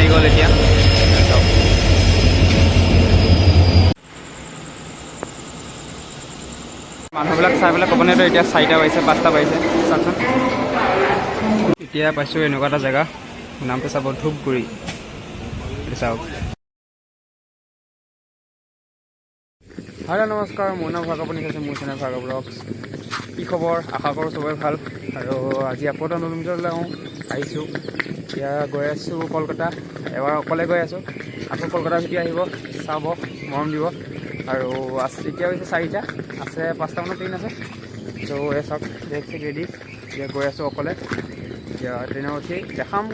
আহি গ'ল এতিয়া। চাওক, মানুহবিলাক চাই পেলাই ক'ব নোৱাৰে। এতিয়া 4টা বাজিছে, 5টা বাজিছে। চাওকচোন, এতিয়া পাইছোঁ এনেকুৱা এটা জেগা, নামটো চাব, ধূপগুৰি। এইটো চাওক। হেল্ল', নমস্কাৰ, মোৰ নাম ভাৰ্গৱ, আপুনি চাইছে মোৰ চেনেল ভাৰ্গৱ ব্লগছ। কি খবৰ? আশা কৰোঁ চবৰে ভাল। আৰু আজি আকৌ এটা নতুন ভিডিঅ'লৈ আহিছোঁ। এতিয়া গৈ আছোঁ কলকাতা। এবাৰ অকলে গৈ আছোঁ, আকৌ কলকাতা ভিডিঅ' আহিব, চাব, মৰম দিব। আৰু এতিয়া হৈছে 4টা আছে, 5টামানত ট্ৰেইন আছে। ত' এই চাওক, বেগ চেগ ৰেডি। এতিয়া গৈ আছোঁ অকলে। এতিয়া ট্ৰেইনত উঠি দেখাম।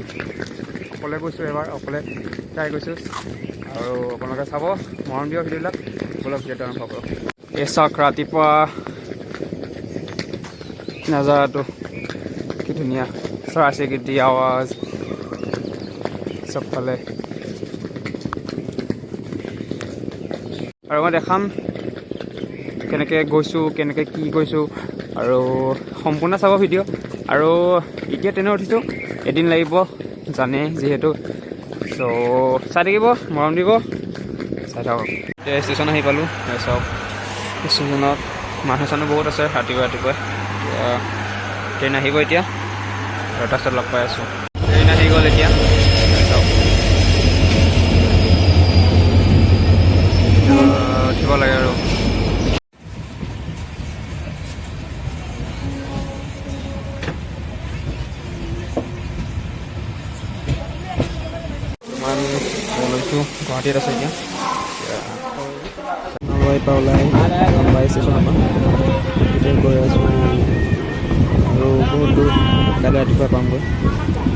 অকলে গৈছোঁ, এবাৰ অকলে ট্ৰাই কৰিছোঁ। আৰু আপোনালোকে চাব, মৰম দিব ভিডিঅ'বিলাক। ব'লক, ভিডিঅ'টো আৰম্ভ কৰোঁ। এই চাওক, ৰাতিপুৱা নাজাৰাটো কি ধুনীয়া। চৰাই চিৰিকটি আৱাজ চবফালে। আৰু মই দেখাম কেনেকৈ গৈছোঁ, কেনেকৈ কি গৈছোঁ, আৰু সম্পূৰ্ণ চাব ভিডিঅ'। আৰু এতিয়া ট্ৰেইনত উঠিছোঁ, এদিন লাগিব জানে যিহেতু। চ' চাই থাকিব, মৰম দিব, চাই থাকক। এতিয়া ষ্টেচন আহি পালোঁ। এই চাওক, ষ্টেচনত মানুহ চানুহ বহুত আছে ৰাতিপুৱা ৰাতিপুৱাই। এতিয়া ট্ৰেইন আহিব এতিয়া আৰু তাৰপিছত লগ পাই আছোঁ। ট্ৰেইন আহি গ'ল এতিয়া। চাওক, উঠিব লাগে। আৰু বৰ্তমান লৈছোঁ, গুৱাহাটীত আছে এতিয়া। নলবাৰীৰ পৰা ওলাই নলবাৰী ষ্টেচনৰ পৰা এতিয়া গৈ আছোঁ আৰু বহুত দূৰ, কাইলৈ ৰাতিপুৱা পামগৈ।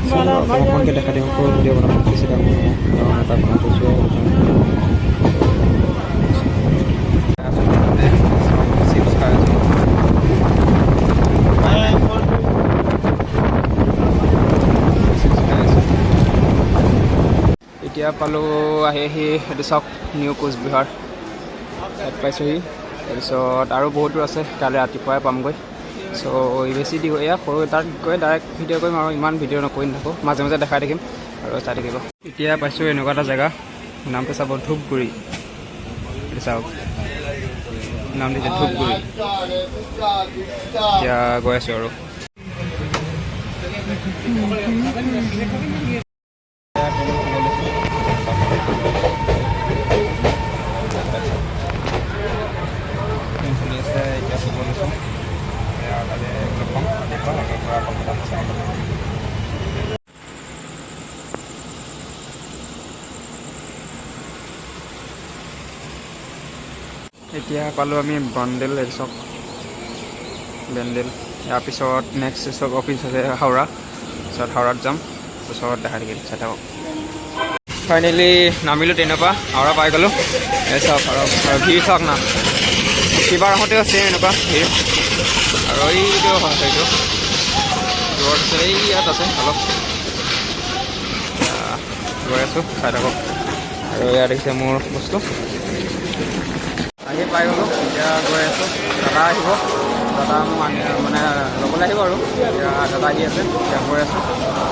চ' অকণ অকণকৈ দেখাই দিওঁ। সৰু ভিডিঅ' বনাম, বেছি ডাঙৰ নহয়, কাৰণ এটা বনাই থৈছোঁ। আছোঁ, চিপছ খাই আছোঁ। চিপছ খাই আছোঁ। এতিয়া পালোঁ আহি আহি। এইটো চাওক, নিউ কোচবিহাৰ ইয়াত পাইছোঁহি। তাৰপিছত আৰু বহুত দূৰ আছে, কাইলৈ ৰাতিপুৱাই পামগৈ। চ' বেছি দীঘলীয়া এয়া সৰু, তাত গৈ ডাইৰেক্ট ভিডিঅ' কৰিম আৰু ইমান ভিডিঅ' নকৰি নাথাকোঁ, মাজে মাজে দেখাই থাকিম আৰু চাই থাকিব। এতিয়া পাইছোঁ এনেকুৱা এটা জেগা, নামটো চাব, ধূপগুৰি। এইটো চাওক, নাম দিছে ধূপগুৰি। এতিয়া গৈ আছোঁ। আৰু ট্ৰেইন চলি আছে, এতিয়া শুব লৈছোঁ। এয়া কালি লগ পাম ৰাতিপুৱা একেবাৰে কলকাতা চাই। এতিয়া পালোঁ আমি বন্দেল। এই চাওক, বেণ্ডেল। ইয়াৰ পিছত নেক্সট চব অফিচ আছে হাওৰা। পিছত হাওৰাত যাম, পিছত দেখাই থাকিম, চাই থাকক। ফাইনেলি নামিলোঁ ট্ৰেইনৰ পৰা, হাওৰা পাই গ'লোঁ। এই চাওক, আৰু আৰু ভিৰ চাওক না। সিবাৰ আহোঁতেও ছেইম এনেকুৱা ভিৰ। আৰু এইটো হয়, সেইটো দূৰত আছে, এই ইয়াত আছে অলপ। এতিয়া গৈ আছোঁ, চাই থাকক। আৰু ইয়াত দেখিছে মোৰ বস্তু। আহি পাই গ'লোঁ, এতিয়া গৈ আছোঁ। দাদা আহিব, দাদা মোক আনি মানে ল'বলৈ আহিব। আৰু এতিয়া দাদা আহি আছে, এতিয়া গৈ আছোঁ।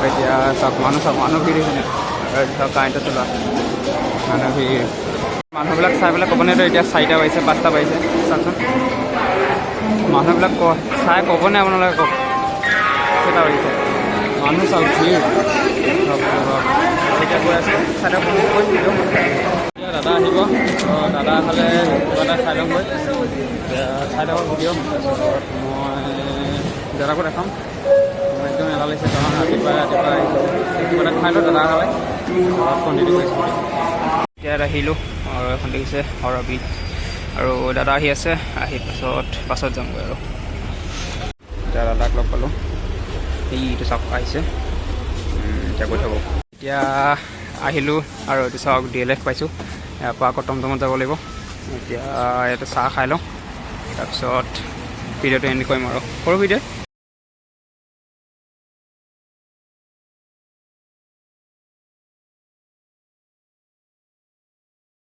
এতিয়া চাওক, মানুহ চাওক, মানুহ ভিৰ হৈছে। আৰু চাওক, কাৰেণ্টত চলোৱা, মানুহ ভিৰ। মানুহবিলাক চাই পেলাই ক'ব নোৱাৰে। এতিয়া 4টা বাজিছে, 5টা বাজিছে। চাওকচোন মানুহবিলাক, ক চাই ক'বনে আপোনালোকে কওক, কেইটা বাজিছে? মানুহ চাওক, ভিৰ। বাপৰে বাপ। এতিয়া গৈ আছোঁ, চাই থাকক। এতিয়া দাদা আহিব, তো দাদা হ'লে কিবা এটা খাই ল'মগৈ। এতিয়া চাই থাকক ভিডিঅ'। তাৰপিছত মই দাদাকো দেখাম। মোৰ একদম এলাহ লাগিছে, কাৰণ ৰাতিপুৱাই ৰাতিপুৱাই আহিছোঁ। কিবা এটা খাই লওঁ, দাদা হ'লে কণ্টিনিউ কৰিছোঁ। এতিয়া আহিলোঁ আৰু এখন দেখিছে হাওৰা ব্ৰিজ। আৰু দাদা আহি আছে, আহি পাছত পাছত যামগৈ। আৰু এতিয়া দাদাক লগ পালোঁ, এইটো চাওক, আহিছে। এতিয়া গৈ থাকোঁ। এতিয়া আহিলোঁ আৰু এইটো চাওক, ডিএলএফ পাইছোঁ। ইয়াৰ পৰা আকৌ টমটমত যাব লাগিব। এতিয়া ইয়াতে চাহ খাই লওঁ, তাৰপিছত ভিডিঅ'টো এণ্ড কৰিম। আৰু সৰু ভিডিঅ'।